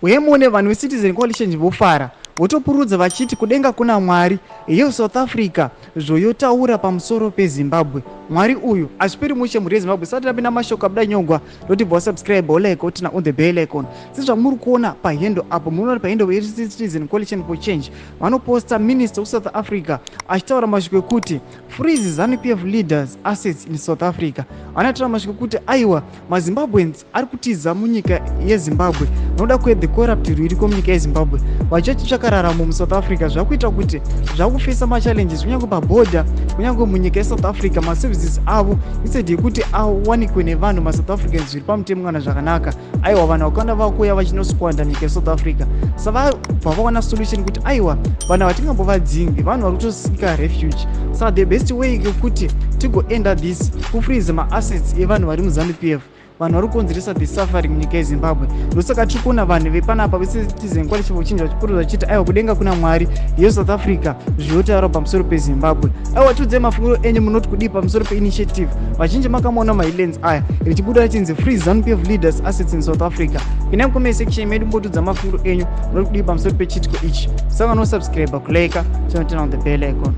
Uye muone vanhu veCitizen Coalition vofara, votopurudza vachiti kudenga kuna Mwari. Iyo South Africa zvoyotaura pamusoro peZimbabwe. Mwari uyu hazviperi mushe, mhuri yeZimbabwe. Sati tapinda mashoko abuda nyogwa, ndoti wasubscribe, wolike, woturn on the bell icon. Sezvamuri kuona pahandle apo, munoona pahandle yeCitizen Coalition for Change, vanoposta minister weSouth Africa achitaura mashoko ekuti "Freeze ZANU PF leaders' assets in South Africa". Vanotaura mashoko ekuti aiwa, maZimbabweans ari kutiza munyika yeZimbabwe nokuda kwethe corrupt rwiriko munyika yeZimbabwe, vachachitsvaka raramo muSouth Africa. Zvakuita kuti zvakufesa machallenges kunyange pabhodha, kunyange munyika yeSouth Africa. Maservices avo, instead yekuti awanikwe nevanhu maSouth Africans zviri pamutemo kana zvakanaka, aiwa, vanhu vakawanda vakuuya vachinosquanda nyika yeSouth Africa. Savabva vawana solution kuti aiwa, vanhu havatingambovadzingi, vanhu vari kutoseeka refuge. Saka the best way yekuti tigoenda this kufreeze maassets evanhu vari muZANU PF, vanhu vari kukonzeresa the suffering munyika yeZimbabwe. Ndosaka tiri kuona vanhu vepanapa veCitizen Coalition for Change vachipurudza vachiti aiwa, kudenga kuna Mwari, iyo South Africa zviyotaura pamusoro peZimbabwe. Aiwa, tiudzei mafungiro enyu, munoti kudii pamusoro peinitiative? Vazhinji makamuona maheadlines aya richibuda richinzi "Freeze ZANU PF leaders' assets in South Africa". Pinai mucomment section medu, mbotudza mafungiro enyu, munoti kudii pamusoro pechiitiko ichi? Saka nosubscribe, kulike, turn on the bell icon.